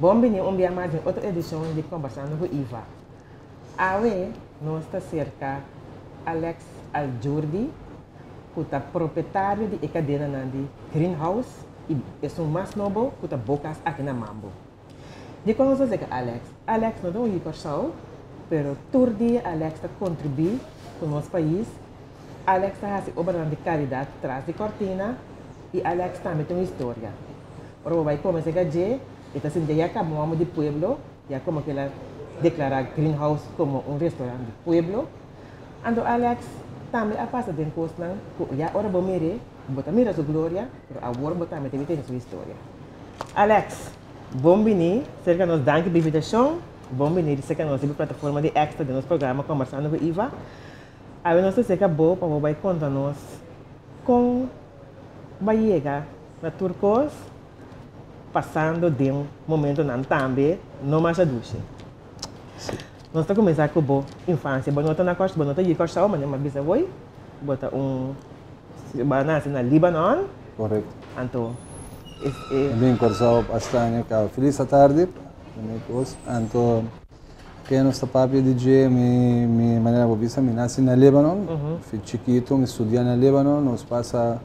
Bon bini un bia mas den otro edishon di Kombersando ku Iva. Awe nos ta serka Alex Aljurdi ku ta propietario di e kadenanan di Greenhouse i esun mas nobo ku ta Bokas aki na Mambo. Dikon nos ta serka Alex? Alex no ta un yu Kòrsou, pero tur dia Alex ta kontribuí ku nos pais. Alex ta hasi obranan di karidat tras di kòrtina i Alex tambe tin un historia. Ora bo bai kome serka dje, e ta sinti ya kaba un hòmber di pueblo, ya komo ku el a deklará Green House komo un restorant di pueblo. Anto Alex tambe a pasa den kosnan ku ya ora bo mir'é, bo ta mira su gloria, pero awor bo tambe ta tende su historia. Alex, bon bini serka nos, danki pa invitashon, bon bini serka nos riba plataforma di Extra den nos programa Kombersando ku Iva. Awe nos ta serka bo pa bo bai konta nos kon bo a yega na tur kos pasando den momentonan tambe no masha dushi. Nos ta kuminsá ku bo infansia. Bo no ta na Kòrsou, bo no ta yu Kòrsou, manera mi a bisa hoy. Bo ta un, bo a nase na Libanon. Korekto. Anto es e. Mi bin Kòrsou basta aña kaba. Felis atardi, promé kos. Anto ke nos ta papia di dje, mi mi manera bo bisa mi nase na Libanon. Fi chikitu mi studia na Libanon, nos pasa.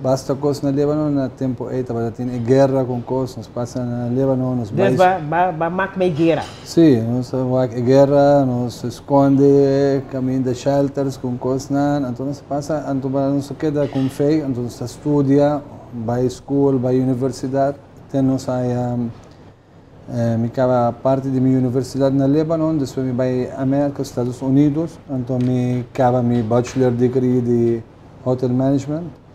Basta kos na Lebano na tempo ei tabata tin e guerra con kos, nos pasa na Lebano, nos bai. Dus ba ba ba mak mei guera. Si, nos a wak e guerra, nos skonde kaminda shelters con kosnan, anto nos a pasa, anto ba nos a keda con fe, anto nos ta studia, bai school, bai universidad, te nos haya mi kaba parti di mi universidad na Lebanon, despues mi bai America, Estados Unidos, anto mi kaba mi bachelor degree di Hotel Management.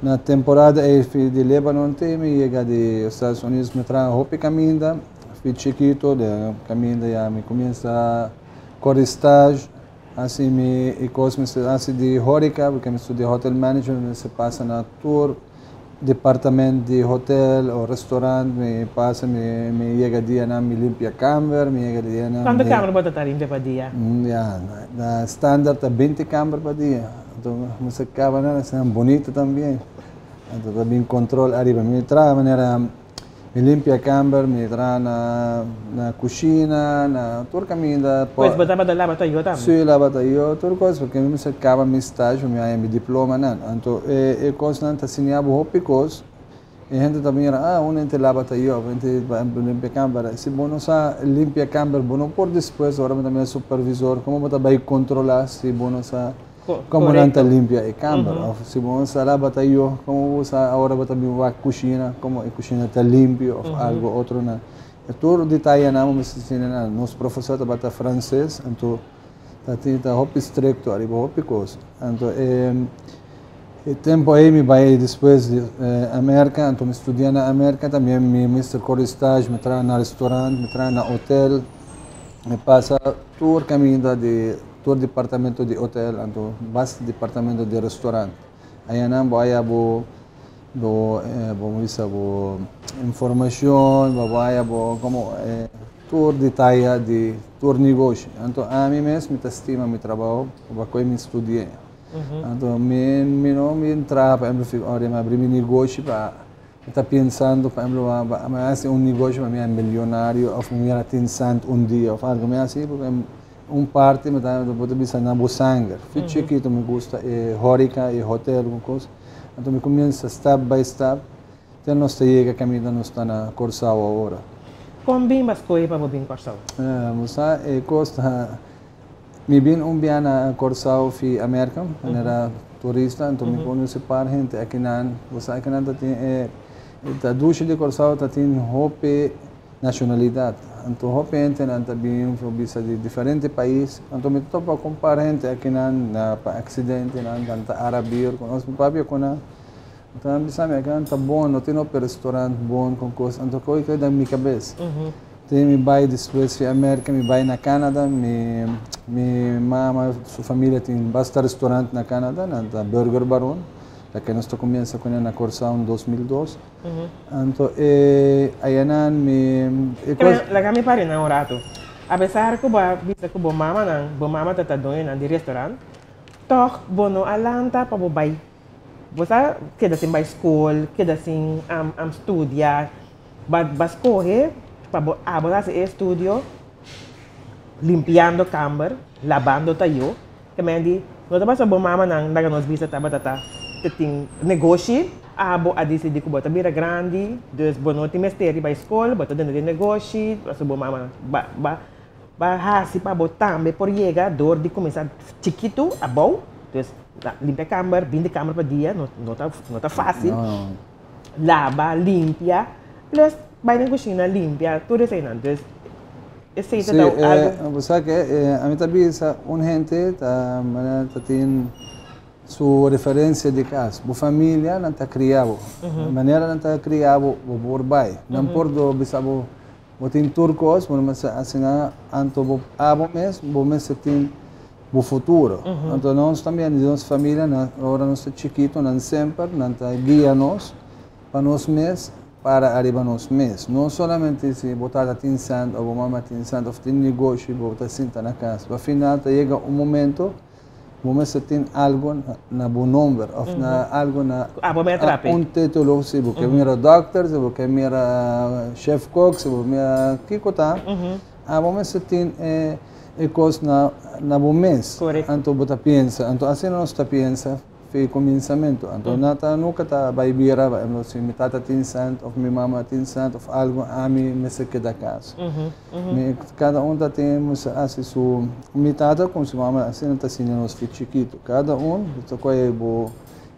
Na temporada ei fi di Lebanon te mi yega di Estados Unidos mi traha hopi kaminda, fi chikito de kaminda ya mi kuminsa kore stage, hasi mi e kos mester hasi di horeca porque mi studia Hotel Management mi mester pasa na tur departament di hotel o restaurant mi pasa mi mi yega dianan mi limpia kamber mi yega dianan Kuantu kamber bo ta ta limpia pa dia? Ya na standard ta 20 kamber pa dia anto mi sa kaba nan asina bonito tambien anto ta bin control ariba mi traha manera mi limpia kamber mi traha na na kushina na tur kaminda Pues bo tabata laba tayo tambe? Si laba tayo tur kos porque mi mester kaba mi stage pa mi haña mi diploma nan anto e e kosnan ta siña bo hopi kos e hende ta mira ah un hende laba tayo of hende limpia kamber si bo no sa limpia kamber bo no por despues ora bo ta mira supervisor como bo ta bay controla si bo no sa Como nan ta limpia e kamber of si bo sa laba ta yo como bo sa ora bo ta bin wak kushina como e kushina ta limpio of algo otro nan e tur detayenan bo mester tene nan nos profesor tabata frances anto ta tin ta hopi stricto ariba hopi cos anto e e tempo ey mi bay despues di America anto mi studia na America tambien mi mester kore stage mi traha na restaurant mi traha na hotel mi pasa tur caminda di Tur departamento di hotel anto basta departamento di restaurant. Ayanan bo haya bo bo bo bisa bo informacion, bo haya bo como tur detaya di tur negoshi. Anto ami mes mi ta stima mi trabao pasobra mi studi'e. Anto mi mi no bin traha pa ehemplo ora mi abri mi negoshi pa mi ta pensando pa ehemplo mi hasi un negoshi pa mi a milionario of mi mira tin sant un dia of algo mi hasi pasobra Un parti mi ta bo ta bisa na bo sanger. Fi chikito mi gusta e horeca, e hotel ku kos. Anto mi kumiensa step by step te nos ta yega kaminda nos ta na Kòrsou awor. Kon bin bo a skohe pa bo bin Kòrsou? Bo sa e kos ta mi bin un bia na Kòrsou fi Amerika manera turista anto mi konosé par hende akinan. Bo sa akinan ta tin e ta dushi di Kòrsou ta tin hopi Nacionalidad. Anto hopi hentenan ta bin for bisa di diferente pais. Anto mi ta topa con par hente akinan na pa accidentenan, nan ta Arabier cu nos, mi papia cu nan. Anto nan bisa mi akinan ta bon, no tin hopi restaurant bon con cos. Anto koe keda den mi cabes. Te mi bay despues fi America, mi bay na Canada, mi mi mama su familia tin basta restaurant na Canada, nan ta Burger Baron, loke nos ta cuminsa cune na Corsao en 2002. Anto e ayanan mi e kos. Laga mi pari nan un ratu. Apesar ku bo a bisa ku bo mamanan, bo mama ta ta doñonan di restaurant, tòg bo no a lanta pa bo bai. Bo sa keda sin bai skol, keda sin studia, ba ba skohe. Pa bo abo hasi e estudio limpiando kamber, labando tayó. Ke men di, no ta pasobra bo mamanan laga nos bisa tabata ta te tin negoshi, abo a disidí ku bo ta bira grandi, dus bo no tin mester di bai skol, bo ta dentro di negoshi, pasobra bo mama ba ba ba hasi pa bo tambe por yega dor di kuminsá chikitu abou, dus limpia kamber, 20 kamber pa dia no no ta no ta fásil. Laba, limpia, plus bai den kushina limpia, tur eseinan. Dus esei ta Sí, algo. Bo sa ke ami ta bisa un hende ta manera ta tin su referencia di cas. Bo familia nan ta cria bo. Manera nan ta cria bo, bo por bai. Nan por do bisa bo, bo tin tur cos, bo no mester asina, anto bo abo mes, bo mester tin bo futuro. Anto nos tambe di nos familia, nan ora nos ta chikito, nan semper nan ta guia nos pa nos mes para ariba nos mes. No solamente si bo tata tin cent of bo mama tin cent of tin negoshi bo ta sinta na cas. Pa final ta yega un momento bo mester tin algo na bo nomber of na algo na Abo me atrape. Un titulo, si bo ke mira dokter, si bo ke mira chef kok, si bo mira kiko ta, abo mester tin e e kos na na bo mes. Anto bo ta piensa, anto asina nos ta piensa fi kuminsamentu. Anto na ta nunka ta bai bira si mi tata tin sènt òf mi mama tin sènt òf algu ami mester keda kas. Mi kada un ta tin mester hasi su mi tata ku su mama asina ta siña nos fi chikitu. Kada un ta kohe bo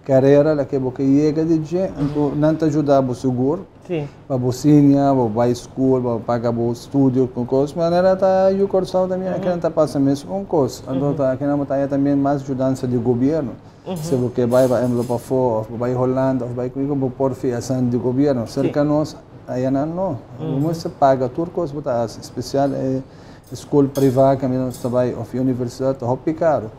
karera loke bo ke yega di dje anto nan ta yuda bo sigur. Pa bo siña, bo bai school, bo paga bo studio ku kos. Manera ta yu Kòrsou también akinan ta pasa mes un kos. Anto ta akinan bo ta haya también mas yudansa di gobièrnu. Si bo ke bai pa ehemplo pafó òf bo bai Holanda òf bai kuiko bo por fia esnan di gobièrnu. Serka nos ayanan no. Bo mester paga tur kos bo ta hasi, spesial e Skol privá kaminda nos ta bai òf universidat ta hopi karu.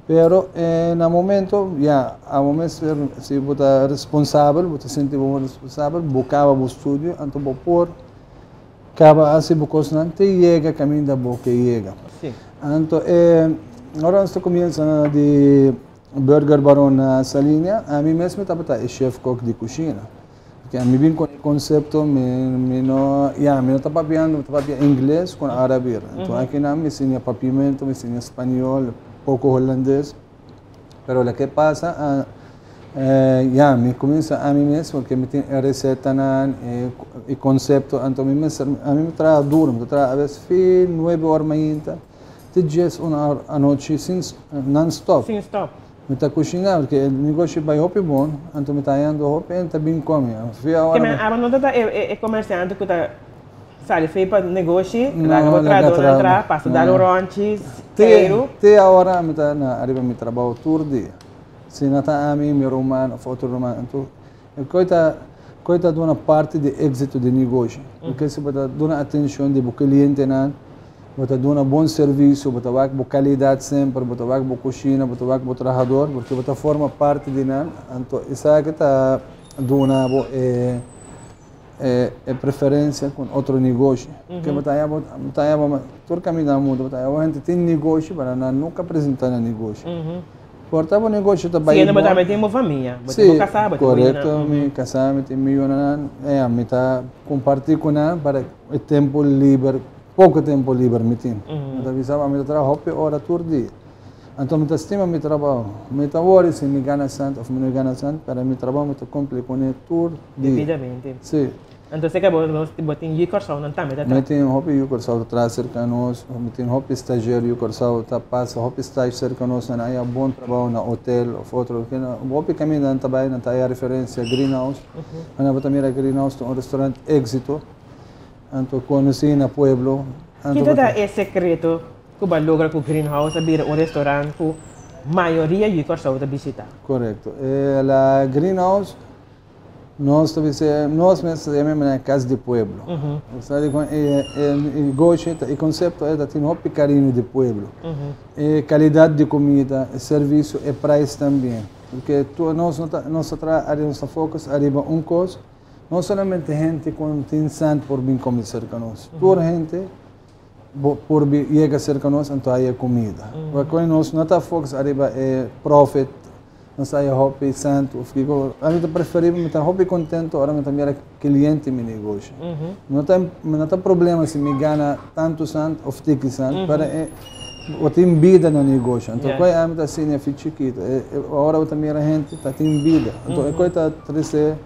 Pero na momento ya abo mester si bo ta responsabel, bo ta sinti bo responsabel, bo kaba bo studio anto bo por kaba hasi bo kosnan te yega kaminda bo ke yega. Anto e ora nos ta kumiensa di Burger Baron na Saliña ami mes mi tabata e chef kok di kushina. Porque ami bin con e concepto, mi, mi no, ya, mi no ta papiando, mi ta papia ingles con arabier. Entonces aki nan mi siña papiamento, mi siña spañol, poco holandes. Pero loke pasa, ah, eh, ya, mi cuminsa ami mes, porque mi tin e recetanan, e, e concepto, anto mi mester, ami mi traha duro, mi ta traha a bes fin nuebe or mainta, te dies una or anochi sin, non stop. Sin stop. Mi ta kushiná porque e negoshi bai hopi bon, anto mi ta hañando hopi hende ta bin komi. Fia ora. Kimen abo no ta ta e komersiante ku ta sali fei pa negoshi, laga bo trahadónan traha, pasa dal un rònchi, keiru. Te awor mi ta na ariba mi trabou tur dia. Si no ta ami, mi ruman òf otro ruman. Anto e koi ta koi ta duna parti di éksito di negoshi. Porque si bo ta duna atenshon di bo klientenan. Bo ta duna bon servisio, bo ta wak bo kalidat semper, bo ta wak bo kushina, bo ta wak bo trahador, porque bo ta forma parti di nan, anto esaki ta duna bo e e preferensia ku otro negoshi. Ke bo ta haña bo ta haña bo tur kaminda na mundu bo ta haña bo hende tin negoshi pero nan nunka presenta nan negoshi. Por ta bo negoshi ta bai bon. Siendo bo tambe tin bo famia, bo tin bo kasá, bo tin bo yunan. Korekto, mi kasá, mi tin mi yunan, mi ta kompartí ku nan para e tempu liber. Poko tempu liber mi tin. Mi ta bisa bo, mi ta traha hopi ora tur dia. Anto mi ta stima mi trabou. Mi ta wori si mi gana sènt òf mi no gana sènt, pero mi trabou mi ta kumpli kuné tur dia. Debidamente. Si. Anto seka bo bo tin yu Kòrsounan tambe ta traha? Mi tin hopi yu Kòrsou ta traha serka nos. Mi tin hopi stagiair yu Kòrsou ta pasa hopi stage serka nos. Nan a haya bon trabou na hotel òf otro. Hopi kaminda nan ta bai, nan ta haya referensia Greenhouse. Nan bo ta mira Greenhouse ta un restaurant éksito. Anto conoci na pueblo. Anto Kiko ta e secreto cu bo a logra cu Greenhouse a bira un restaurant cu mayoria yu Corsou ta bishita? Correcto. E la Greenhouse nos ta bisa nos mes ta yama manera cas di pueblo. Bo sa dicon e e negoshi ta e concepto e ta tin hopi cariño di pueblo. E calidad di comida, e servicio, e prijs tambien. Porque tur nos no ta nos ta traha ariba nos ta focus ariba un cos. No solamente hende ku tin sènt por bin kome serka nos. Tur hende por bin yega serka nos anto haya kumida. Pasobra nos no ta focus ariba e profit, Nos haya hopi cent of kiko. Ami ta preferi, mi ta hopi contento ora mi ta mira cliente mi negoshi. No ta problema si mi gana tanto cent of tiki cent, pero bo tin bida na negoshi. Anto koe ami ta siña fi chikito. Ora bo ta mira hende ta tin bida. Anto e koe ta trece,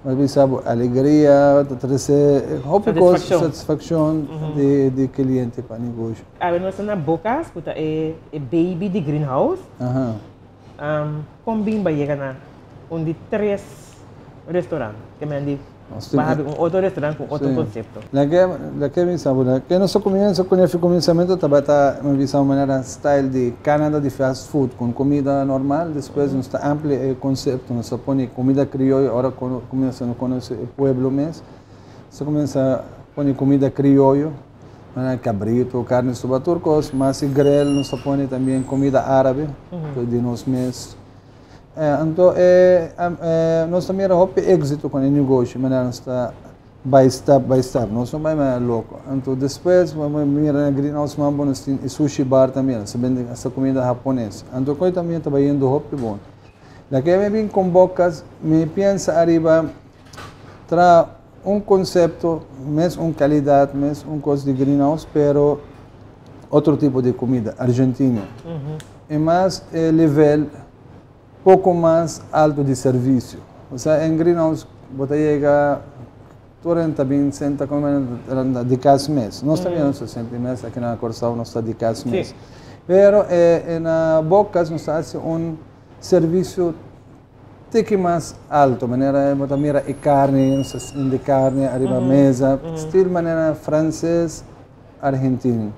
bo bisa bo, alegria, ta trece hopi cos, satisfaccion di cliente pa negoshi. Awe nos ta na Bocas, cu ta e baby di Greenhouse. Kon bin ba yega na un di tres restaurant? Ke men di ba habi un otro restaurant ku otro konsepto. Loke mi sa bo, ke nos a kumiensa ku nefi kuminsamentu tabata mi bisa un manera style di Canada di fast food kon kumida normal, despues nos ta amplia e konsepto, nos a pone kumida krioyo ora ku kumiensa no konosi e pueblo mes, nos a kumiensa pone kumida krioyo. Manera cabrito, carne soba, tur cos. Mas e grill nos ta pone tambien comida árabe, di nos mes. Anto nos ta mira hopi éxito con e negoshi, manera nos ta bai step by step, nos no bai manera loco. Anto despues bo mira na Greenhouse Mambo nos tin e sushi bar tambien, nos ta bende hasta comida japones. Anto coy tambien ta bayendo hopi bon. Loke mi bin con Bocas, mi piensa ariba tra un concepto, mes un calidad, mes un cos di Greenhouse, pero otro tipo di comida, argentino. E mas e level poco mas alto di servicio. Osea, en Greenhouse bo ta yega, tur hende ta bin senta come di cas mes. Nos tambe nos ta sinti mes aki na Corsou, nos ta di cas mes. Pero e na Bocas nos ta haci un servicio tiki mas alto, manera bo ta mira e carni, nos ta sindi carni ariba mesa, stil manera frances, argentino.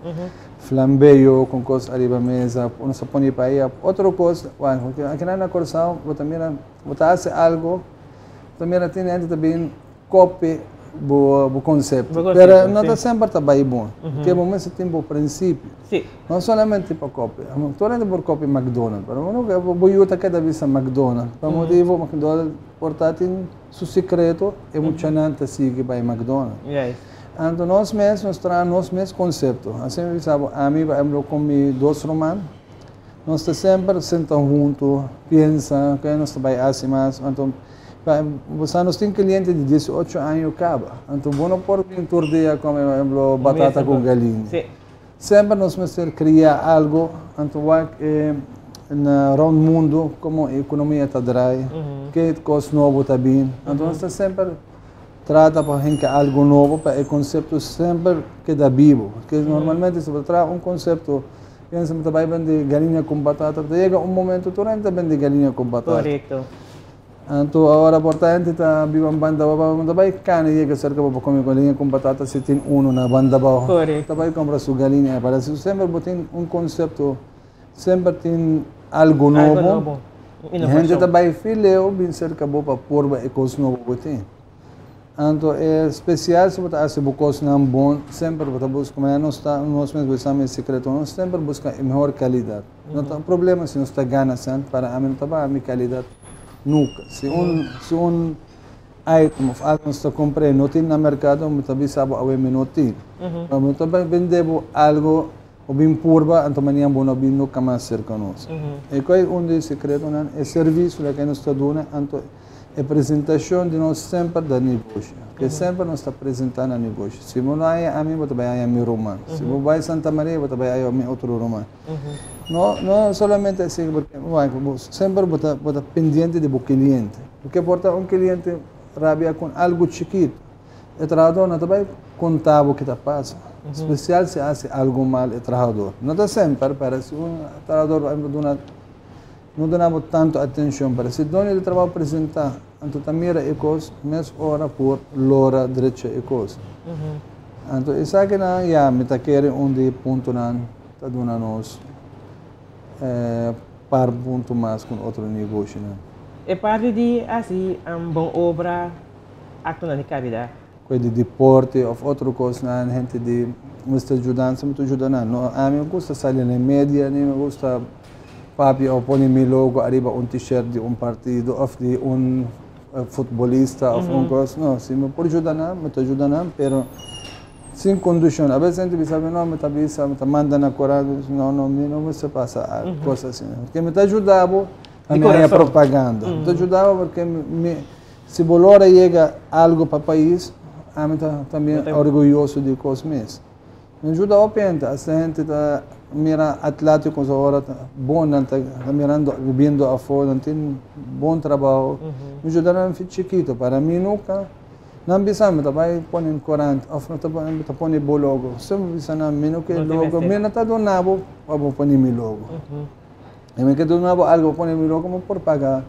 Flambeo con cos ariba mesa, nos ta pone paella. Otro cos, bueno, akinan na Corsou bo ta mira, bo ta haci algo, bo ta mira tin hende ta bin copia bo concepto, pero no ta semper ta bay bon, porque bo mester tin bo principio. No solamente pa copia, tur hende por copia McDonald's, pero bo no bo yu ta keda bisa McDonald's, pa motibo McDonald's por ta tin su secreto e muchanan ta sigui bay McDonald's. Anto nos mes nos traha nos mes concepto, asina mi bisa bo, ami por ehemplo con mi dos ruman, nos ta semper senta hunto, piensa ke nos ta bay haci mas, anto Bo sa nos tin cliente di 18 aña caba, anto bo no por bin tur dia come por ehemplo batata cu galiña. Semper nos mester cria algo, anto wak e na rond mundo como e economia ta draai, ke cos nobo ta bin, anto nos ta semper trata pa hinca algo nobo pa e concepto semper keda bibo, porque normalmente si bo ta traha un concepto piensa bo ta bay bende galiña cu batata, ta yega un momento tur hende ta bende galiña cu batata. Anto awor por ta hende ta biba en banda abao, bo ta bai cana yega cerca bo pa come galiña con batata si tin uno na banda abao. Ta bai compra su galiña. Para si semper bo tin un concepto, semper tin algo nobo, hende ta bai fileo bin cerca bo pa purba e cos nobo bo tin. Anto e special si bo ta haci bo cosnan bon, semper bo ta busca, manera nos ta, nos mes bo sa mi secreto, nos semper busca e mehor calidad. No ta un problema si nos ta gana cent, para ami no ta baha mi calidad nunca. Si un, si un item of algo nos ta compra e no tin na mercado, mi ta bisa bo awe mi no tin. Pero mi ta bende bo algo, bo bin purba, anto mañana bo no bin nunca mas cerca nos. E cu un di e secretonan, e servicio loke nos ta duna, anto E presentacion di nos semper da negoshi. Ke semper nos ta presenta na negoshi. Si bo no haya ami, bo ta bai haya mi ruman. Si bo bai Santa Maria, bo ta bai haya mi otro ruman. No, no solamente así, porque bo semper bo ta, bo ta pendiente di bo cliente. Porque por ta un cliente rabia con algo chikito, e trahador no ta bai conta bo ke ta pasa. Especial si haci algo mal e trahador. No ta semper, pero si un trahador, por ehemplo, duna No duna bo tantu atencion, pero si doño di trabao presenta, anto ta mira e cos mes ora por lora drecha e cos. Anto esakinan ya mi ta kere un di e puntonan ta duna nos par punto mas cu otro negoshinan. E parti di haci bon obra, actonan di caridad. Cu di deporte of otro cosnan, hende di mester yudansa mi ta yuda nan. No, ami no gusta sali na e media ni mi gusta papia of pone mi logo ariba un t-shirt di un partido of di un futbolista of un cos. No, si mi por yuda nan, mi ta yuda nan, pero sin condicion. A bes hende bisa mi, no, mi ta bisa, mi ta manda na corant, no, no, mi no mester pasa cos asina. Porque mi ta yuda bo. Pa mi haña propaganda. Mi ta yuda bo porque mi si bo lora yega algo pa pais, ami ta tambe orguyoso di cos mes. Mi yuda hopi hende, hasta hende ta mira atleticos awor ta bon, nan ta mirando, bibiendo afo, nan tin bon trabao. Mi yuda nan fi chikito, para mi nunca nan bisa mi ta bay pone corant of mi ta pone bo logo. Semper bisa nan mi no ke logo, mi no ta duna bo pa bo pone mi logo. E mi ke duna bo algo pa pone mi logo, mi por paga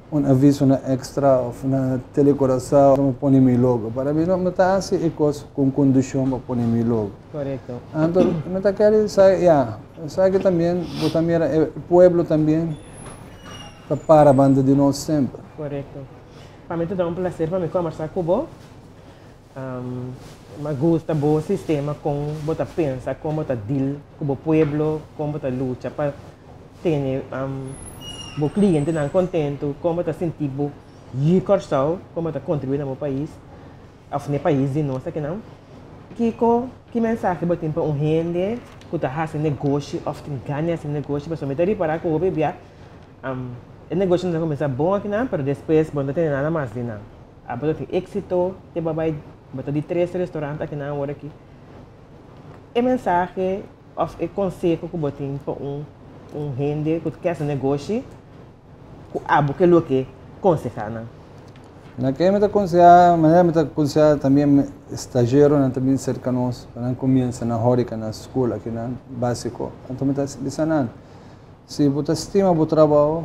un aviso na Extra of na Tele Curaçao pa pone mi logo. Para mi no ta hasi e kos ku kondishon pa pone mi logo. Korekto. Anto mi ta kere sa, ya, esaki tambien bo ta mira e pueblo tambien ta para banda di nos semper. Korekto. Pa mi ta da un plaser pa mi kòmbersá ku bo. Mi a gusta bo sistema kon bo ta pensa, kon bo ta deal ku bo pueblo, kon bo ta lucha pa tene bo klientenan kontentu, kon bo ta sinti bo yu Kòrsou, kon bo ta kontribuí na bo pais òf na e pais di nos akinan. Kiko, ki mensahe bo tin pa un hende ku ta hasi negoshi òf tin gana di hasi negoshi? Pasobra mi ta ripará ku hopi bia e negoshi nan ta kuminsá bon akinan pero despues bo no ta tene nada mas di nan. Abo ta tin éxito te bo a bai bo ta di tres restaurant akinan awor aki. E mensahe òf e konseho ku bo tin pa un un hende ku ke hasi negoshi ku abo ke loke konsehá nan? Na ke mi ta konsehá, manera mi ta konsehá también stasheronan ta bin serka nos pa nan kumiensa na hòrika na skol akinan básiko. Anto mi ta bisa nan, si bo ta stima bo trabou,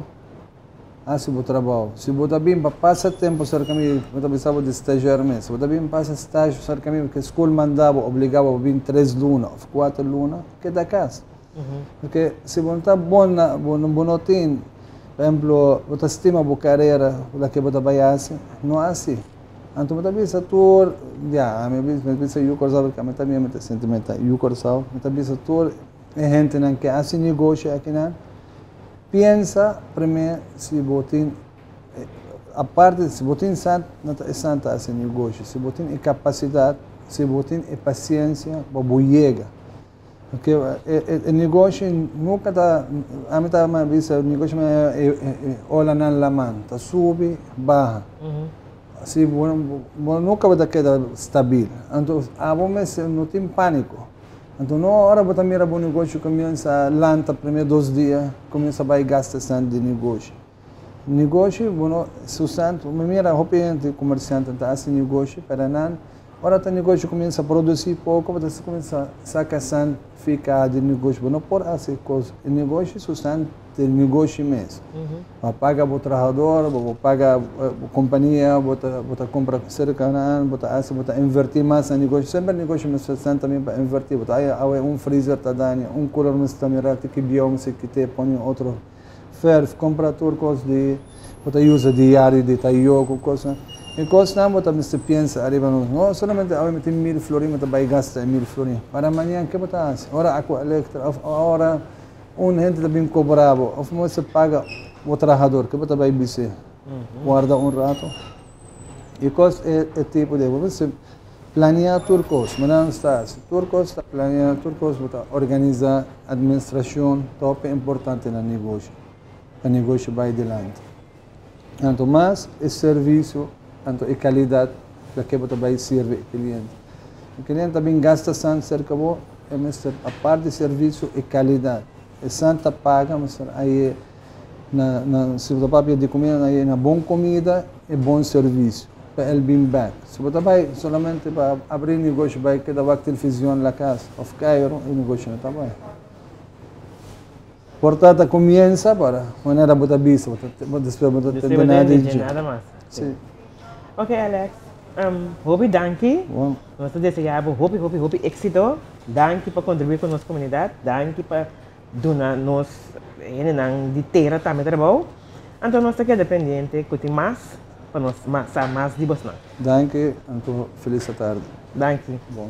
Hasi bo trabou. Si bo ta bin pa pasa tempu serka mi, mi ta bisa bo di stagiair mes. Si bo ta bin pasa stage serka mi, porque skol manda bo, obliga bo pa bin tres luna of kuater luna, keda kas. Porque si bo no ta bon na, bo no tin, por ehemplo, bo ta stima bo karera, loke bo ta bai hasi, no hasi. Anto bo ta bisa tur, ya, ami a bisa yu Kòrsou, porque ami tambe mi ta sinti mi ta yu Kòrsou, mi ta bisa tur e hendenan ke hasi negoshi akinan, Piensa prome si bo tin, aparte si bo tin san, no ta esan ta hasi negoshi, si bo tin e kapasidat, si bo tin e pasiensia pa bo yega. Paske e negoshi nunka ta, ami ta bisa e negoshi manera e olanan laman, ta subi, baha. Si bo nunka bo ta keda stabil. Anto abo mester no tin paniko. Anto no ora bo ta mira bo negoshi kumiensa lanta prome dos dia kumiensa bai gasta sènt di negoshi. Negoshi bo no su sènt mi mira hopi hende komersiante ta hasi negoshi pero nan ora ta negoshi kumiensa produsi poko bo ta kumiensa saka sènt fika di negoshi bo no por hasi kos e negoshi su sènt di negoshi mes. Bo paga bo trahador, bo paga bo kompania, bo ta bo ta kumpra serka nan, bo ta hasi, bo ta invertí mas na negoshi. Semper negoshi mester sèn tambe pa invertí. Bo ta haya awe un freezer ta daña, un cooler mester ta mira te ki bieu mester kit'é, pone otro verf, kumpra tur kos di bo ta usa diario di tayó ku kosnan. E kosnan bo ta mester piensa ariba nos. No solamente awe mi tin mil florin mi ta bai gasta e mil florin. Para mañan ke bo ta hasi? Ora Aqua Electra òf ora Un hende ta bin cobra bo of mester paga bo trahador, ke bo ta bay bis'é? Warda un rato. E cos e e tipo de, bo mester planea tur cos, manera nos ta haci, tur cos ta planea, tur cos bo ta organisa, administracion ta hopi importante na negoshi, pa negoshi bay dilanti. Anto mas e servicio, anto e calidad loke bo ta bay sirbi e cliente. E cliente ta bin gasta san cerca bo, e mester apart di servicio e calidad. E san ta paga mester aye na na si bo ta papia di comida na aye na bon comida e bon servicio pa el bin bek. Si bo ta bay solamente pa abri negoshi bay keda wak television la cas of Cairo e negoshi no ta bay. Por ta ta comienza para manera bo ta bisa, bo ta despues bo ta tende nada di dje. Nada mas. Si. Ok Alex, hopi danki. Bon. Nos ta desea bo hopi hopi hopi exito. Danki pa contribui cu nos comunidad. Danki pa duna nos hendenan di tera tambe trabou. Anto nos ta keda pendiente cu tin mas pa nos sa mas di bosnan. Danki, anto feliz atardi. Danki. Bon.